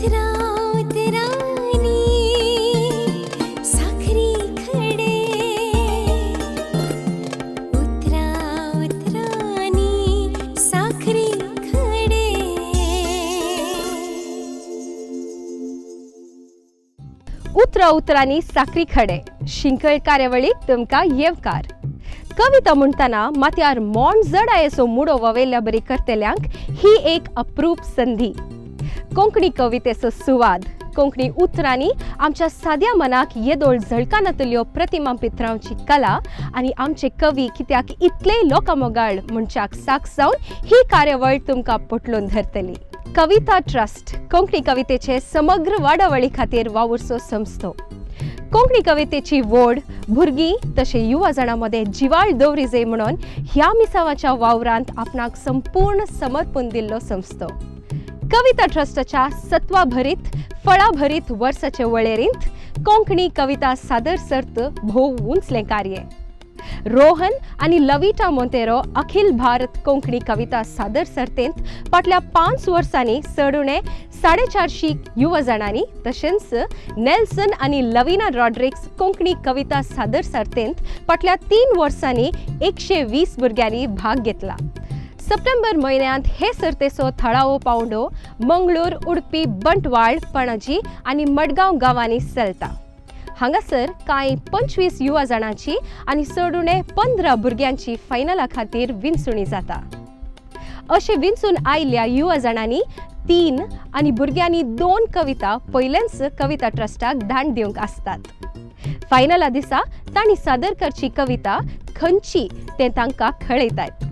उतरा उतरांनी साखरी खडे, उतरा उतरांनी साखरी खडे. उतरा उतरांनी साखरी खडे शिंकळ कार्यावळीक तुमकां येवकार. कविता म्हणटना माथ्यार मोंड जडायेचो मुडो ववेल्या बरी करतल्यांक ही एक अप्रूप संदी. कोंकणी कवितेचो सुवाद कोंकणी उतरांनी आमच्या साद्या मनाक येदोळ झळकानातल्यो प्रतिमा पित्रावची कला आनी आमचे कवी कित्याक इतले लोकामोगाळ म्हणच्याक साक्ष जावन ही कार्यावळ तुमकां पोटलून धरतली. कविता ट्रस्ट कोंकणी कवितेचे समग्र वाडावळी खातीर वावुरचो संस्थो. कोंकणी कवितेची वोड भुरगीं तशें युवा जाणां मदें जिवाळ दवरी जाय म्हणून ह्या मिसावाच्या वावरांत आपणाक संपूर्ण समर्पण दिल्लो संस्थो. कविता ट्रस्टाच्या सत्वा भरीत फळा भरीत वर्साचे वळेरींत कोंकणी कविता सादर सर्त भोव उंचलें कार्य. रोहन आनी लविटा मोंतेरो अखिल भारत कोंकणी कविता सादर सर्तेंत फाटल्या 5 वर्सांनी चड उणें 450 युवा जाणांनी तशेंच नेल्सन आनी लविना रॉड्रिक्स कोंकणी कविता सादर सर्तेंत फाटल्या 3 वर्सांनी 120 भुरग्यांनी भाग घेतला. सप्टेंबर म्हयन्यांत हे सर्तेचो थळावो पावंडो मंगळूर, उडपी, बंटवाळ, पणजी आनी मडगांव गांवांनी चलता. हांगासर कांय 25 युवा जाणांची आनी चड उणें 15 भुरग्यांची फायनला खातीर विंचवणी जाता. अशें विंचून आयिल्ल्या युवा जाणांनी 3 आनी भुरग्यांनी 2 कविता पयलेंच कविता ट्रस्टाक धाड दिवंक आसतात. फायनला दिसा तांणी सादर करची कविता खंयची तें तांकां कळयतात.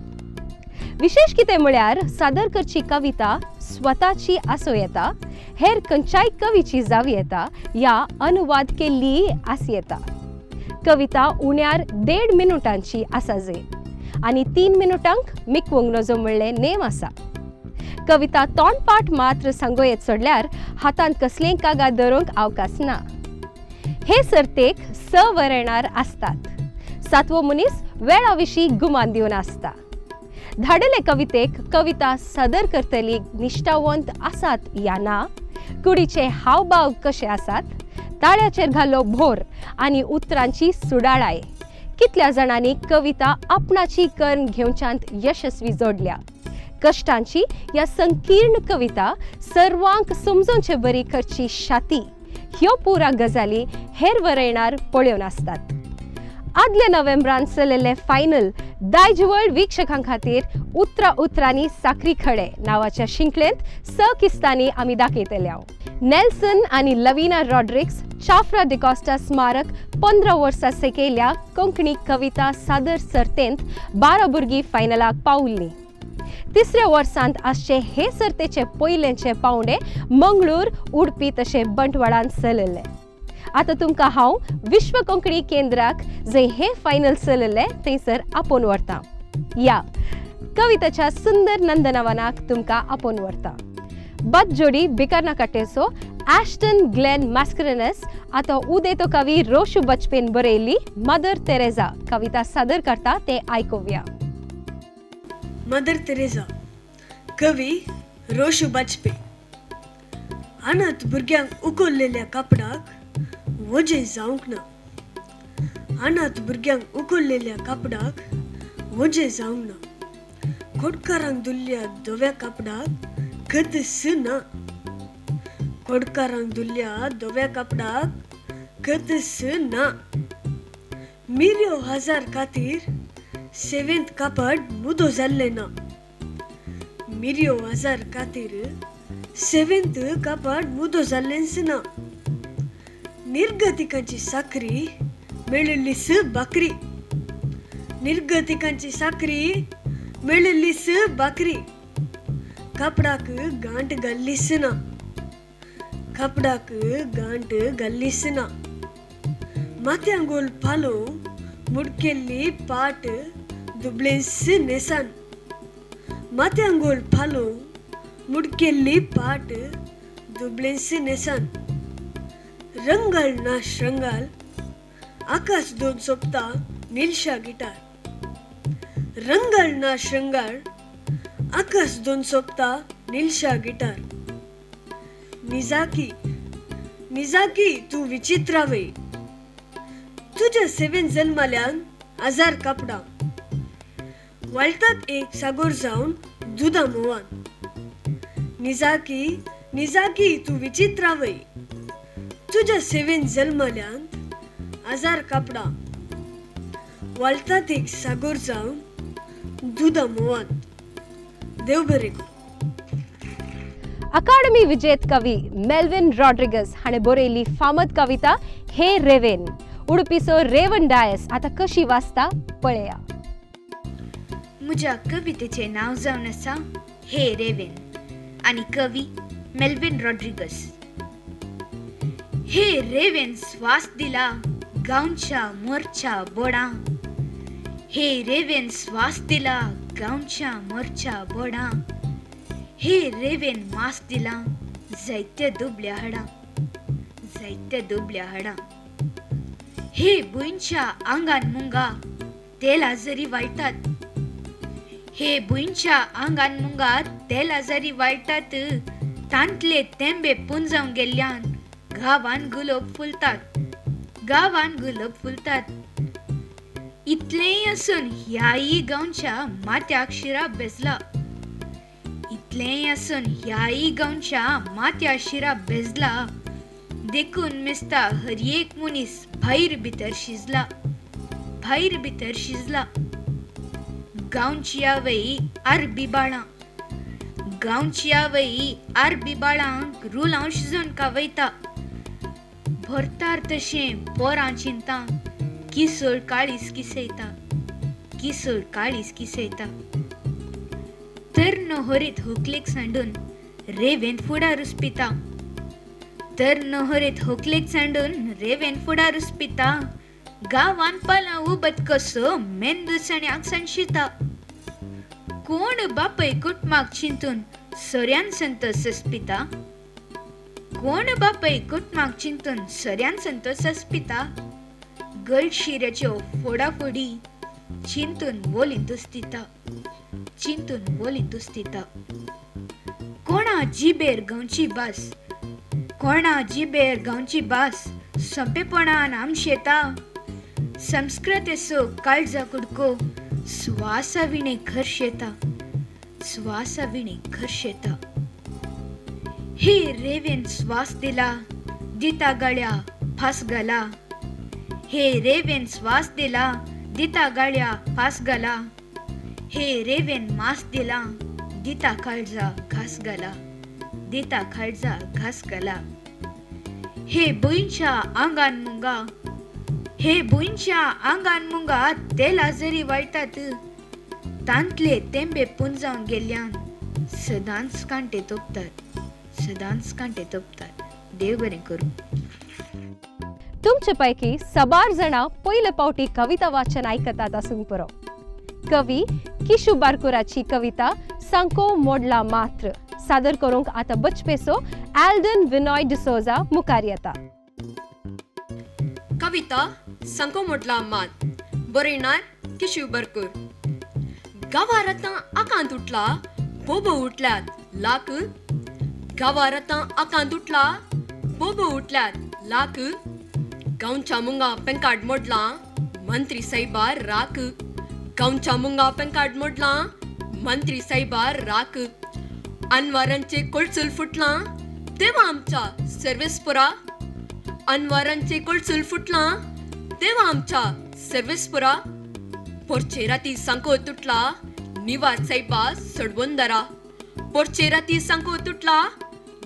विशेश कितें म्हळ्यार सादर करची कविता स्वताची आसूं येता, हेर खंयच्याय कवीची जावं येता या अनुवाद केल्ली आसूं येता. कविता उण्यार 1.5 मिनुटांची आसा जाय आनी 3 मिनुटांक मिकवंक नजो म्हणलें नेम आसा. कविता तोंडपाठ मात्र सांगो येत सोडल्यार हातांत कसलेंय कागाद धरूंक अवकाश ना. हे सर्तेक 6 वरयणार आसतात. 7वो मनीस वेळा विशीं गुमान दिवन आसता. धाडले कवितेक कविता सादर करतली निश्ठावंत आसात या ना, कुडीचे हावभाव कशे आसात, ताळ्याचेर घालो भोर आनी उतरांची सुडाळाय, कितल्या जाणांनी कविता आपणाची करून घेवच्यांत यशस्वी जोडल्या, कश्टांची या संकीर्ण कविता सर्वांक समजोवचे बरी करची शाती, ह्यो पुरा गजाली हेर वरयणार पळोवन आसतात. आदल्या नोव्हेंबरान चलयल्ले फायनल दायजवर्ल्ड वीक्षकां खातीर उतरा उतरांनी साखरी खडे नांवाच्या शिंकळेंत 6 किस्तांनी आमी दाखयतले. नेल्सन आनी लविना रॉड्रिक्स चाफ्रा डिकॉस्टा स्मारक 15 वर्सां सेकेल्या कोंकणी कविता सादर सर्तेंत 12 भुरगीं फायनलाक पावल्लीं. तिसऱ्या वर्सांत आसचे हे सर्तेचे पयलेंचे पावंडे मंगळूर, उडपी तशें बंटवाळान चलयल्ले. आतां तुमकां हांव विश्व कोंकणी केंद्राक जंय हे फायनल चलयल्लें थंयसर आपोवन व्हरता. या कविताच्या सुंदर नंदनवनाक तुमकां आपोवन व्हरता. बद जोडी बिकर्ना काटेचो ॲश्टन ग्लेन मास्करेनस आतां उदेतो कवी रोशू बचपेन बरयल्ली मदर तेरेझा कविता सादर करता ते आयकुया. मदर तेरेझा, कवी रोशू बाजपे. अनाथ भुरग्यांक उखल्लेल्या कापडाक वजें जावंक ना. अनाथ भुरग्यांक उखल्लेल्या कापडाक वजें जावंक ना. खोडकारांक धुल्ल्या धव्या कापडाक खतस ना. खोडकारांक धुल्ल्या धव्या कापडाक खतस ना. मिरयो हजार खातीर सेवेंत कापड मुदो जाल्लें ना. मिरयो हजार खातीर सेवेंत कापड मुदो जाल्लेंच ना. निर्गतिकांची साखरी मेळिल्लीस भाकरी. निर्गतिकांची साखरी मेळिल्लीस भाकरी. कापडाक गांठ घाल्लीस ना. कापडाक गांठ घाल्लीस ना. माथ्यांगोल पालो मुडकेल्ली पाट दुबळेंस न्हेसान. माथ्यांगोल पालो मुडकेल्ली पाट दुबळेंस न्हेसान. रंगाल ना श्रंगाल आकाश दोन सोपता निलशा गिटार. रंगाल ना श्रंगार आकाश दोन सोपता निलशा गिटार. निजाकी निजाकी तूं विचित्रावय, तुज्या सेवेन जल्माल्यान हजार कापडां वाळटात एक सागोर जावन दुदा मोवान. निजाकी निजाकी तूं विचित्रावय, तुज्या सेवेन जल्माल्यान हजार कापडां वाळटात एक सागोर जावन दुदा मोवान. देव बरें करूं. अकादमी विजेत कवी मेल्विन रॉड्रिगस हाणें बरयल्ली फामद कविता हे रेवेन उडपीचो रेवन डायस आतां कशी वाचता पळया. म्हज्या कवितेचें नांव जावन आसा हे रेवेन आनी कवी मेल्विन रॉड्रिगस. हे रेवेन स्वास दिला गांवच्या मोरच्या बोडां, हे रेवेन स्वास दिला गांवच्या मोरच्या बोडां, हे रेवेन मास दिला जायत्या दुबल्या हाडां, जायत्या दुबल्या हाडां. हे भुंयच्या आंगान मुंगा तेला जरी वाळटात, हे भुंयच्या आंगान मुंगा तेला जरी वाळटात, तांतले तेंबे पुंजावन गेल्ल्यान गांवान गुलोब फुलतात, गांवान गुलोब फुलतात. इतलेंय आसून ह्याय गांवच्या माथ्याक शिरा बेजला, इतलेंय आसून ह्याय गांवच्या माथ्या शिरा बेजला, देखून मिस्ता हर एक मनीस भायर भितर शिजला, भायर भितर शिजला. गांवची आवय आरबी बाळां, गांवची आवय आरबी बाळांक रुलां शिजोवन कावयता, भरतार तशें पोरां चिंता किसळ काळीस किसयता, किसळ काळीस किसयता. तर नहोरीत होकलेक सांडून रेवेन फुडार उसपिता, तर नहोरीत होकलेक सांडून रेवेन फुडार उसपिता, गांवान पालां उबत कसो मेंदू सण्याक सांडशिता. कोण बापय कुटमाक चिंतून सोऱ्यान संतोष सस्पिता, कोण बापय कुटमाक चिंतून सोऱ्यान संतोष सस्पिता, गळशिऱ्याच्यो फोडाफोडी चिंतून वोलींत दिता, चिंतून वोलींत दिता. कोणा जिबेर गांवची भास, कोणा जिबेर गांवची भास सोंपेपणान आमशेता, संस्कृतेचो काळजा कुडको स्वासा विणे खर्शेता, स्वासा विणे खर्शेता. हे रेवेन स्वास दिला दिता गाळ्या फास घाला, हे रेवेन स्वास दिला दिता गाळ्या फास घाला, हे रेवेन मास दिला दिता काळजा घास घाला, दिता काळजा घास घाला. हे भुंयच्या आंगान मुंगा, हे भुंयच्या आंगान मुंगा तेला जरी वाळटात, तांतले तेंबे पुंजावन गेल्ल्यान सदांच कांटे तोपतात, सदांच कांटे तोपतात. देव बरें करूं. तुमचे पैकी सबार जाणां पयले पावटी कविता वाचन आयकतात आसूंक पुरो. कवी किशू बारकुराची कविता सांको मोडला मात्र सादर करूंक आतां बचपेसो एल्डन विनॉय डिसोजा मुखार येता. कविता सांको मोडला मात, बरयणार किशू बारकूर. गांवार आतां आकांत उठला, बोबो उठल्यात लाख, गांवार आतां आकांत उठला, बोबो उठल्यात लाख, गांवच्या मुंगा पेंकाड मोडला मंत्री साहेबा राख, गांवच्या मुंगा पेंकाड मोडला मंत्री साहेबा राख. अनवारांचे कोळचूल फुटलां देवा आमच्या सर्वेस्पुरा, अनवारांचे कोळचूल फुटलां देवा आमच्या सर्वेस्पुरा. पोरचे राती सांको तुटला निवार साहेबा सडवंदरा, पोरचे राती सांको तुटला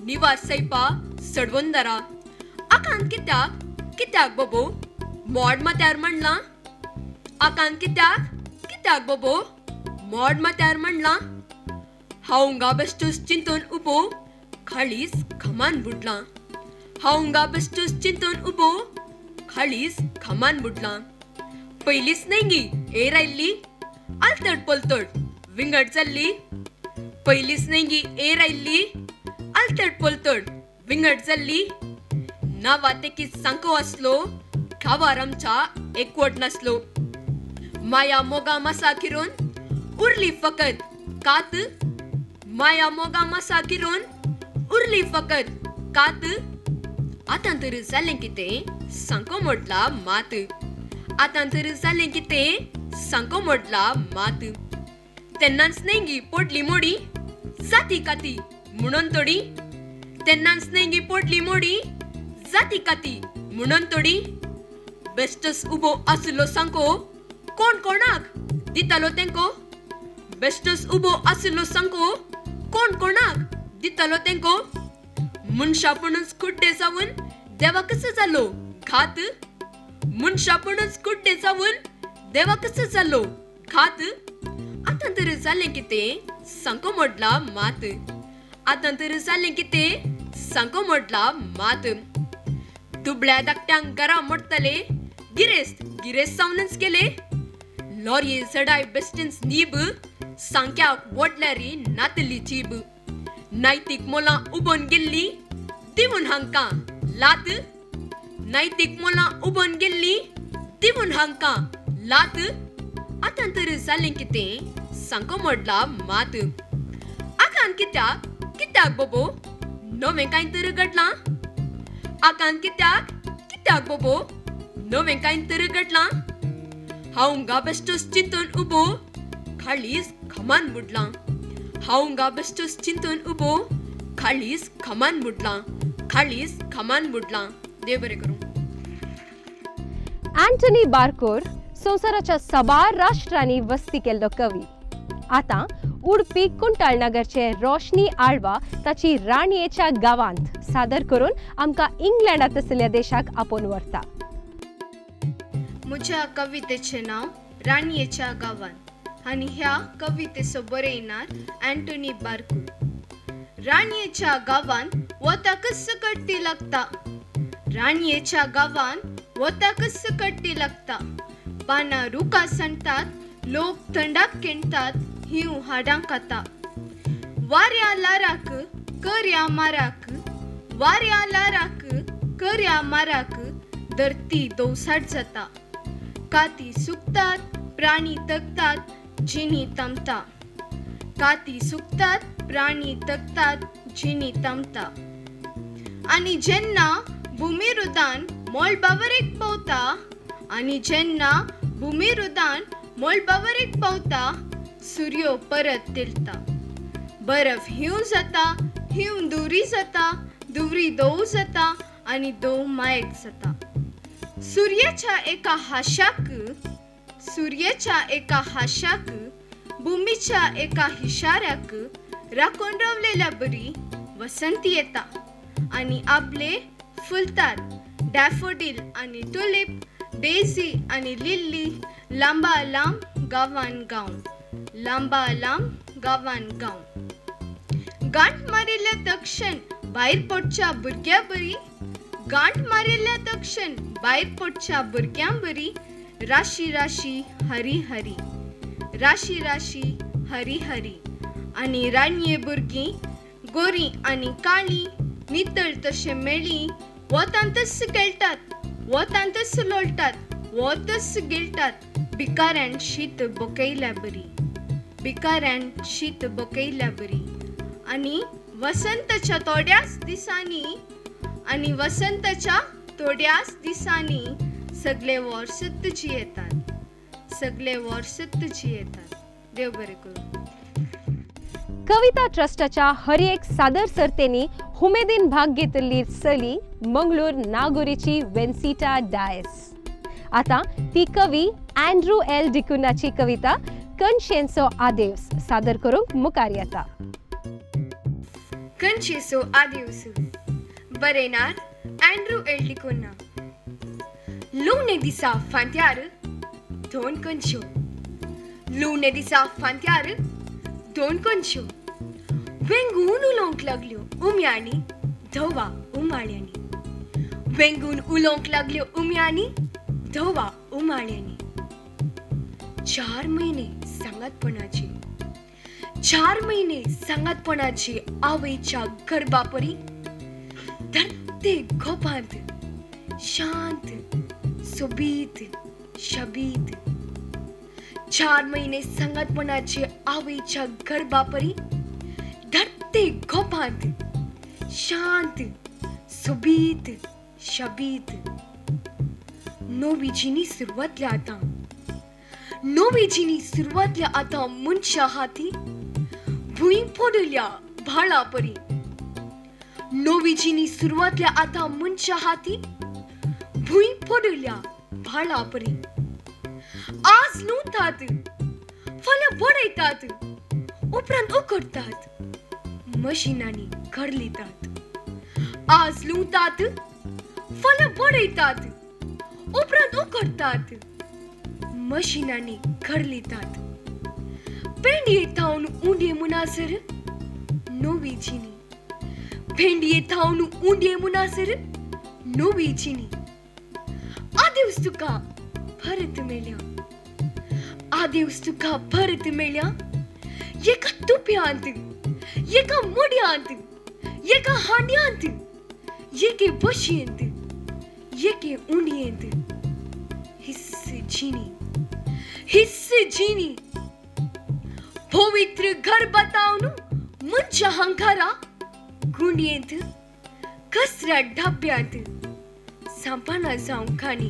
निवार साहेबा सडवंदरा. आकांत कित्याक कित्याक बोबो मोड माथ्यार म्हणलां, आकांत कित्याक कित्याक बोबो मोड माथ्यार म्हणलां. हांव हांगा बेश्टूच चिंतून उबो खाळीस घामान बुडलां, हांव हांगा बेश्टूच चिंतून उबो खाळीस घामान बुडलां. पयलींच न्हय गी एर आयिल्ली आलतड पलतड विंगड जाल्ली, पयलींच न्हय गी एर आयिल्ली आलतड पलतड विंगड जाल्ली. नावा तेकीच सांको आसलो गांवार आमच्या एकवट नासलो, माया मोगा मासा किरून उरली फकत कात, माया मोगा मासा किरून उरली फकत कात. आतां तर जालें कितें सांको मोडला मात. आतां तर जालें कितें सांको मोडला मात. तेन्नाच नेंगी पोडली मोडी जाती काती म्हणून तोडी. तेन्नाच नेंगी पोडली मोडी जाती काती म्हणून तोडी. बेस्टस उबो आसलो सांको कोण कोणाक दितालो तेंको. बेस्टस उबो आसलो सांको कोण कोणाक दितालो तेंको. मनशापणूच कुड्डे जावन देवा कसो जालो घात. मनशापणूच कुड्डे जावन देवा कसो जालो घात. आतां तर जालें कितें सांको मोडला मात. आतां तर जालें कितें सांको मोडला मात. दुबळ्या धाकट्यांक घरा मोडटले गिरेस्त गिरेस्त जावनच गेले. लॉरये जडाय बेस्टन्स नीब सांक्याक वडल्यारी नातली जीब. नैतीक मोलां उबोन गेल्ली दिवन हांकां लात. नैतीक मोलां उबोन गेल्ली दिवन हांकां लात. आतां तर जालें कितें सांको मोडला मात. आकान कित्याक कित्याक बोबो नवें कांय तर घडलां. आकान कित्याक कित्याक बोबो नवें कांय तर घडलां. हांव गा बेश्टोच चिंतून उबो खाळीस खमान बुडलां. हांव गा बेश्टोच चिंतून उबो खाळीस खमान बुडलां. खाळीस खमान बुडलां. देव बरें करूं. अँटनी बारकोर संवसाराच्या साबार राष्ट्रांनी वस्ती केल्लो कवी. आतां उडपी कुंटाळनगरचे रोशनी आळवा ताची राणयेच्या गांवांत सादर करून आमकां इंग्लंडांत आशिल्ल्या देशाक आपोवन व्हरता. म्हज्या कवितेचें नांव राणयेच्या गांवांत आनी ह्या कवितेचो बरयणार अँटनी बारकूर. राणयेच्या गांवांत वताकच कट्टी लागता. राणयेच्या गांवांत वताकच कट्टी लागता. पानां रुखां सांडटात, लोक थंडाक केणटात, हिंव हाडां खाता. वाऱ्या लाराक करया माराक, वाऱ्या लाराक करया माराक, धरती दोवसाट जाता. काती सुकतात, प्राणी तगतात, जिणी थांबता. काती सुकतात, प्राणी तगतात, जिणी थांबता. आनी जेन्ना भुमीरुदान मळबावरेक पावता, आनी जेन्ना भुमीरुदान मळबावरेक पावता, सुर्यो परत तेलता. बरफ हिंव जाता, हिंव दुवरी जाता, दुवरी दोव जाता आनी दोव मायक जाता. सुर्याच्या एका हांशाक, सुर्याच्या एका हांशाक, भुमीच्या एका हिशाऱ्याक राखून रावलेल्या बरी वसंती येता आनी आबले फुलतात. डॅफोडील आनी टुलीप, डेझी आनी लिल्ली, लांबा लांब गांवान गांव, लांबा लांब गांवान गांव. गांठ मारिल्ल्या तक्षण भायर पडच्या भुरग्यां बरी, गांठ मारिल्ल्या तक्षण भायर पडच्या भुरग्यां बरी, राशी राशी हरी हरी, राशी राशी हरी हरी. आनी राणये भुरगीं गोरीं आनी काळीं, नितळ तशें मेळी, वतांतच खेळटात, वतांतच लोळटात, वतच गिळटात. भिकाऱ्यान शीत बोकयल्या बरी, भिकाऱ्यान शीत बोकयल्या बरी. आनी वसंताच्या थोड्याच दिसांनी, आनी वसंताच्या थोड्याच दिसांनी सगळे वर्सत जियेतात, सगळे वर्सत जियेतात. देव बरें करूं. कविता ट्रस्टाच्या हर एक सादर सर्तेंनी हुमेदीन भाग घेतिल्ली चली मंगळूर नागोरीची वेन्सिटा डायस. आतां ती कवी अँड्रू एल डिकुनाची कविता कनशेंचो आदेवस सादर करूंक मुखार येता. कनशेचो आदेवस बरयणार अँड्रू एल डिकुन्हा. लुवणे दिसा फांत्यार दोन कनश्यो, लुवणे दिसा फांत्यार दोन कनश्यो, वेंगून उलोवंक लागल्यो उम्यांनी धवा उमाळ्यांनी, वेंगून उलोवंक लागल्यो उम्यांनी धवा उमाळ्यांनी. 4 म्हयने सांगातपणाचे, 4 म्हयने सांगातपणाचे आवयच्या गर्भापरी धरते गोपांत शांत सोबीत शबीत. 4 म्हयने सांगातपणाचे आवयच्या गर्भापरी धरते गोपांत शांत सोबीत शबीत. नवी जिणी सुरवातल्या आतां, नवी जिणी सुरवातल्या आतां मनशा हाती भूंय पडल्या भाळा परी. नवी जिणी सुरवातल्या आतां मनशा हाती भूंय पडल्या भाळा परी. आज लुंवतात, फाल्यां बडयतात, उपरांत उकडतात, मशिनांनी घडलितात. आज लुंवतात, फाल्यां बडयतात, उपरांत उकडतात, मशिनांनी घडलितात. पेंडये थावन उंडये मुनासर नवी जिणी, भेंडये थावन उंडये मुनासर नवी जिणी. आदेवस तुका परत मेळ्या, आदेवस तुका परत मेळ्या, एका तुप्यांत, एका मुड्यांत, एका हांड्यांत, एके बशयेंत, एके उंडयेंत. हिस्स जिणी, हिस्स जिणी. पवित्र गर्भातावन मनशा हंकारा गुंडयेंत, कचऱ्या डब्यांत सांपाना जावं काणी.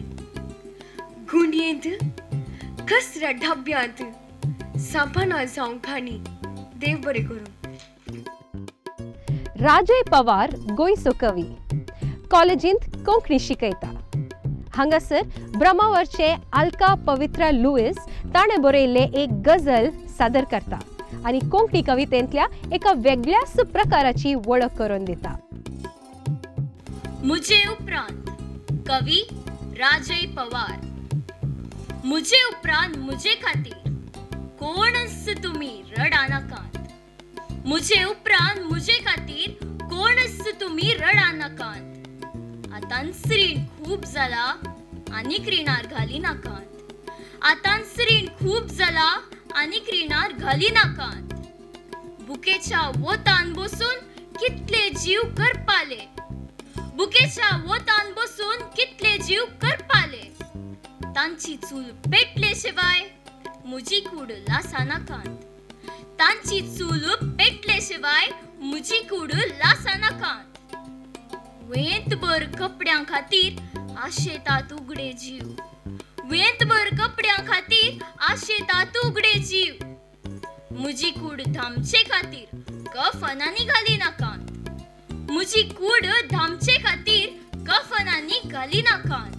गुंडयेंत, कचऱ्या डब्यांत सांपाना जावं काणी. देव बरें करूं. राजय पवार गोंयचो कवी, कॉलेजींत कोंकणी शिकयता. हांगासर ब्रह्मावरचे आल्का पवित्रा लुईस ताणें बरयल्लें एक गझल सादर करता आनी कोंकणी कवितेंतल्या एका वेगळ्याच प्रकाराची वळख करून दिता. मुझे उपरांत कवी राजय पवार. मुझे उपरांत मुझे खातीर कोणच तुमी रडा नाकात. मुझे उपरांत मुझे खातीर कोणच तुमी रडा नाकात. आतांच रीण खूब जाला आनीक रिणार घाली नाकात. आतांच रीण खूब जाला आनीक रिणार घाली नाकात. बुकेच्या वोतान बसून कितले जीव करपाले, बुकेच्या वोतान बसून कितले जीव करपाले. तांची चूल पेटले शिवाय मुजी कूड लासा नाकात. तांची चूल पेटले शिवाय मुजी कूड लासा नाकात. वेंतभर कपड्यां खातीर आशेतात उगडे जीव, वेंतभर कपड्यां खातीर आशेतात उगडे जीव. मुजी कूड धामचे खातीर कफनांनी घाली नाकात. मुजी कूड धामचे खातीर कफनांनी घाली नाकात.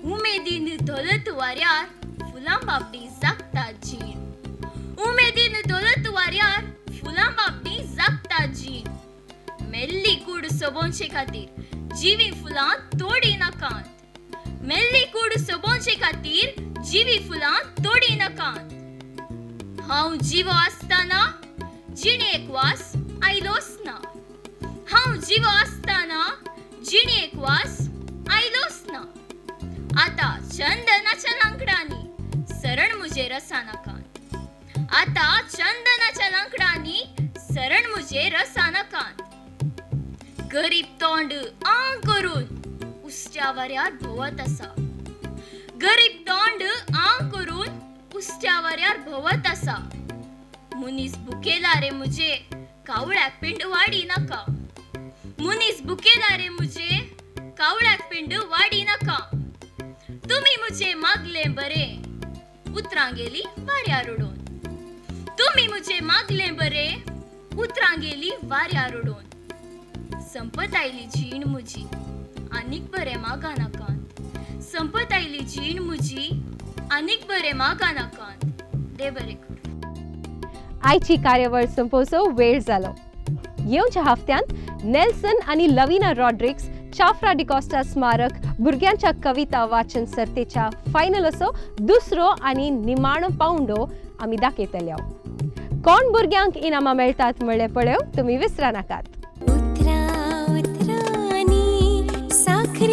उमेदीन धोलत वाऱ्यार फुलां बाबडी जागता जीण, उमेदीन धोलत वाऱ्यार फुलां बाबडी जागता जीण. मेल्ली कूड सोबोवचे खातीर जिवी फुलां तोडी नाकात. मेल्ली कूड सोबोवचे खातीर जिवी फुलां तोडी नाकात. हांव जिवो आसतना जिणेक वास आयलोच ना, हांव जिवो आसतना जिणेक वास आयलोच ना. आतां चंदनाच्या लांकडांनी सरण मुजेर रसा नाकात. आतां चंदनाच्या लांकडांनी सरण मुजेर रसा नाकात. गरीब तोंड आं करून उस्त्या वाऱ्यार भोंवत आसा, गरीब तोंड आं करून उस्त्या वाऱ्यार भोंवत आसा. मनीस भुकेला रे मुजे कावळ्याक पिंड वाडी नाका, मनीस भुकेला रे मुजे कावळ्याक पिंड वाडी नाका. तुमी मुजे मागले बरें उतरां गेली वाऱ्यार उडोवन, तुमी मुजे मागले बरें उतरां गेली वाऱ्यार उडोवन. संपत आयली जीण मुजी आनीक बरें मागा नाकात. संपत आयली जीण मुजी आनीक बरें मागा नाकात. देव बरें करूं. आयची कार्यावळ संपोवचो वेळ जालो. येवच्या हफ्त्यांत नेल्सन आनी लवीना रॉड्रिक्स चाफ्रा डिकॉस्टा स्मारक भुरग्यांच्या कविता वाचन सर्तेच्या फायनल असो दुसरो आनी निमाणो पावंडो आमी दाखयतले. कोण भुरग्यांक इनामां मेळटात म्हणलें पळोवंक तुमी विसरा नाकात. उतरा उतरांनी साखरी.